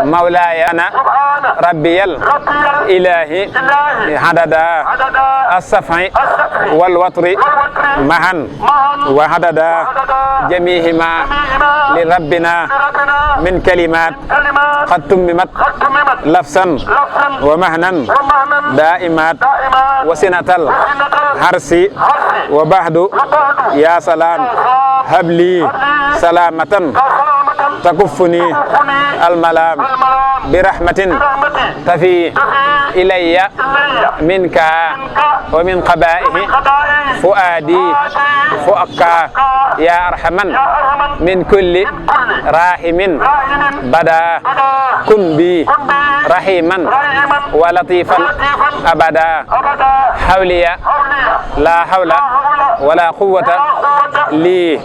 مولاي أنا ربي الإله عدد الصفع والوتر معا وعدد جميع ما لربنا من كلمات قد تممت لفظا ومهنا دائمات وسنة الحرس وبعد يا سلام هب لي سلامة تكفني الملام برحمة تفي إلي منك ومن قبائه فؤادي فؤك يا أرحمن من كل راحم بدا كن بي رحيما ولطيفا أبدا حولي لا حول ولا قوة لي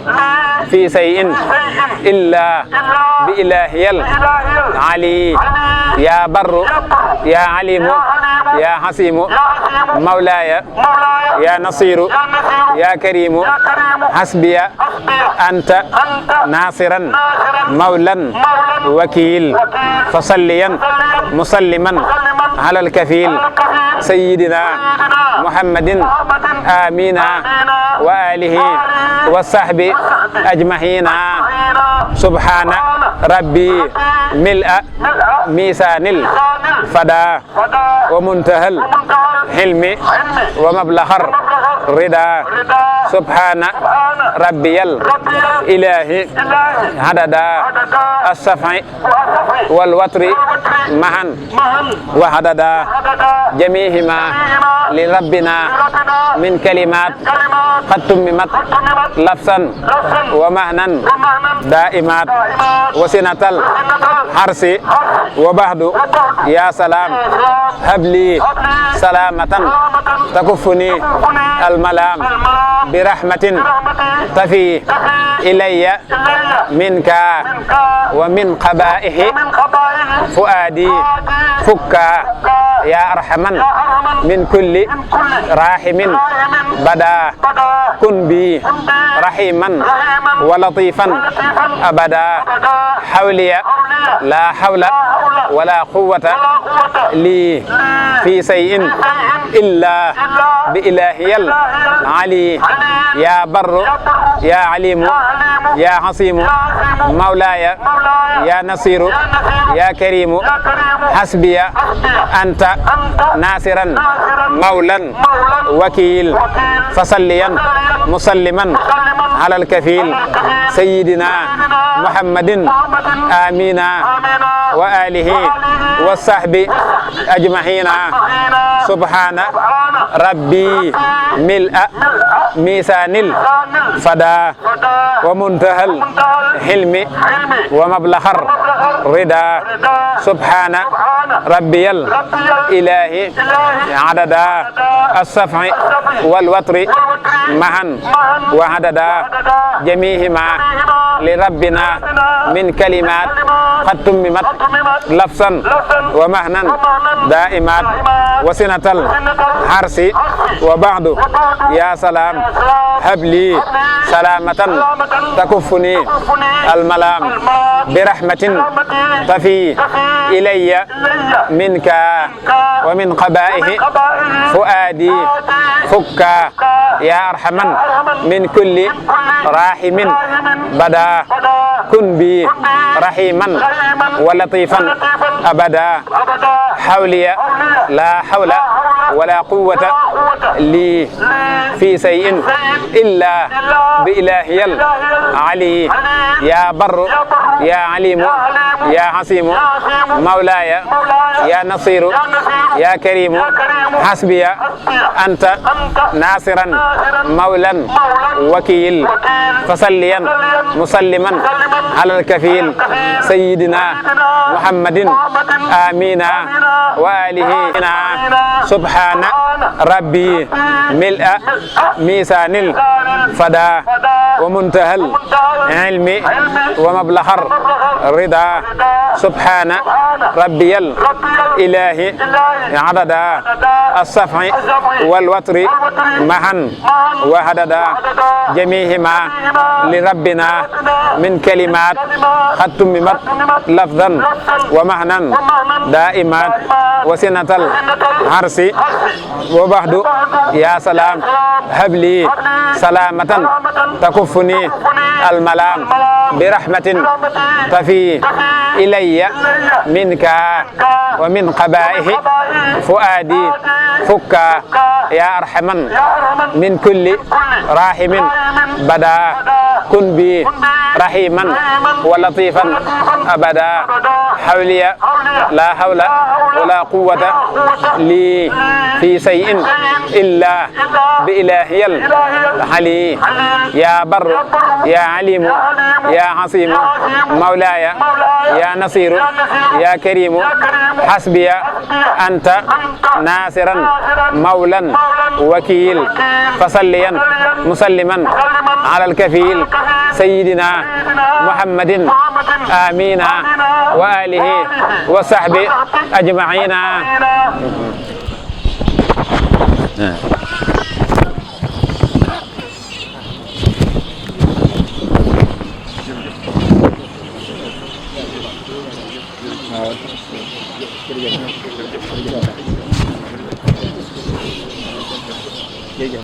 في شيء إلا بإلهي العلي يا بر يا عليم يا حسيم مولاي يا نصير يا كريم حسبي أنت ناصرا مولا وكيل فصليا مسلما على الكفيل سيدنا محمد آمين وآله وصحبه أجمعين سبحان ربي ملء ميزان الفدا ومنتهى الحلم ومبلغ الرضا سبحان ربي الإله عدد الصفع والوتر معا وعدد جميع ما لربنا من كلمات قد تممت لفظا ومهنا دائمات وسنة الحرس وبعد يا سلام هب لي سلامة تكفني الملام برحمة تفي إلي منك ومن قبائه فؤادي فك يا أرحمن من كل راحم بدا كن بي رحيما ولطيفا أبدا حولي لا حول ولا قوة لي في شيء إلا بإلهي العلي يا بر يا عليم يا حسيم مولاي يا نصير يا كريم حسبي أنت ناصرا مولا وكيل فصليا مسلما على الكفيل سيدنا محمد آمين وآله وصحبه أجمعين سبحان ربي ملء ميزان الفدا ومنتهى الحلم ومبلغ الرضا سبحان ربي الإله عدد الصفع والوتر معا وعدد جميع ما لربنا من كلمات قد تممت لفظا ومهنا دائمات وسنة الحرس وبعد يا سلام هب لي سلامة تكفني الملام برحمة تفي إلي منك ومن قبائه فؤادي فك يا أرحمن من كل راحم بدا كن بي رحيما ولطيفا أبدا حولي لا حول ولا قوة لي في شيء إلا بإلهي العلي يا بر يا عليم يا حسيم مولاي يا نصير يا كريم حسبي أنت ناصرا مولا وكيل فصليا مسلما على الكفيل سيدنا محمد آمين وآله سبحان subhana rabbi mil'a misanil fada wa muntahal ilmi wa mablaghar rida subhana rabbiyal ilahi adada as-saf'i wal watri mahan wa hadada jamihima li rabbina min kalimat qad tummimat lafzan wa mahnan daimat wa sinatal harsi wa bahdu ya salam habli salamatan takufuni almalam birahmatin tafi ilayya minka wa min qabaihi fuadi fukka ya arhaman min kulli rahimin bada kun bi rahiman wa latifan abada hawliya la hawla wala quwwata li fi shay'in illa bi ilahiyal ali ya bar ya alim ya hasim maulaya ya nasir ya karim hasbiya anta nasiran maulan wakil fasalliyan musalliman ala al-kafil sayyidina muhammadin amina wa alihi wa sahbi ajma'ina.